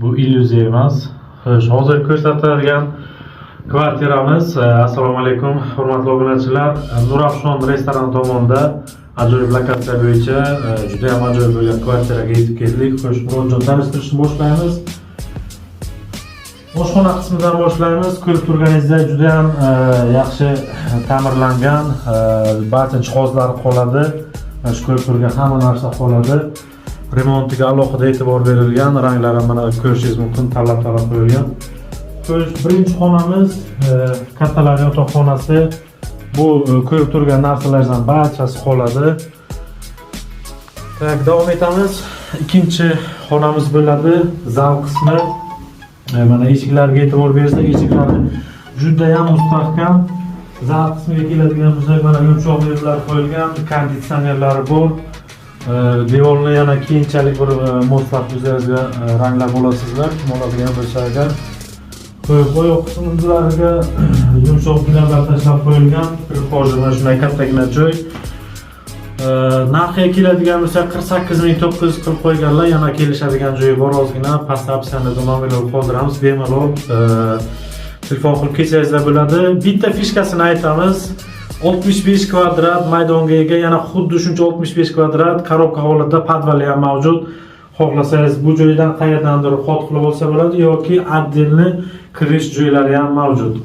Bu illyuziya emas. Xo'sh, hozir ko'rsatadigan kvartiramiz. Assalomu alaykum, hurmatli obunachilar. Nurafshon restoran tomonida ajoyib lokatsiya bo'yicha juda ham ajoyib bo'lgan kvartiraga yetib keldik. Xo'sh, Murodjon, tanishtirishni boshlaymiz. Oshxona qismidan boshlaymiz. Ko'rib turganingizdek, juda ham yaxshi ta'mirlangan, barcha jihozlari qoladi. Mana shu ko'rib turgan hamma narsa qoladi. Remontiga alohida e'tibor berilgan, ranglari, mana, ko'rishingiz mumkin, tanlab-tanlab qo'yilgan. Xo'sh, birinchi xonamiz kattalar yotoqxonasi. Bu ko'rib turgan narsalardan barchasi qoladi. Так, davom etamiz. Ikkinchi xonamiz bo'ladi, zal qismi. Mana eshiklarga e'tibor bersak, eshiklari juda ham mustahkam. Zal qismiga keladigan bo'lsak, mana yumshoq mebellar qo'yilgan, konditsionerlari bor. Devorni yana keyinchalik bir moslab, o'zlaringizga ranglab olasizlar, kim oladigan bo'lsa agar. Qo'yib, oyoq qismlariga yumshoq gilamlar tashlab qo'yilgan. Прихожий, mana shunday kattagina joy. Narxiga keladigan bo'lsak, 48 900 qilib qo'yganlar, yana kelishadigan joyi bor ozgina. Pastda описание da nomerlar qoldiramiz, bemalol telefon qilib kelsangizlar bo'ladi. Bitta фишка sini aytamiz: 65 kvadrat maydonga ega, yana xuddi shuncha 65 kvadrat коробка holatida podvali ham mavjud. Xohlasangiz, bu joydan qayerdandir ход qilib olsa bo'ladi yoki отдельный kirish joylari ham mavjud.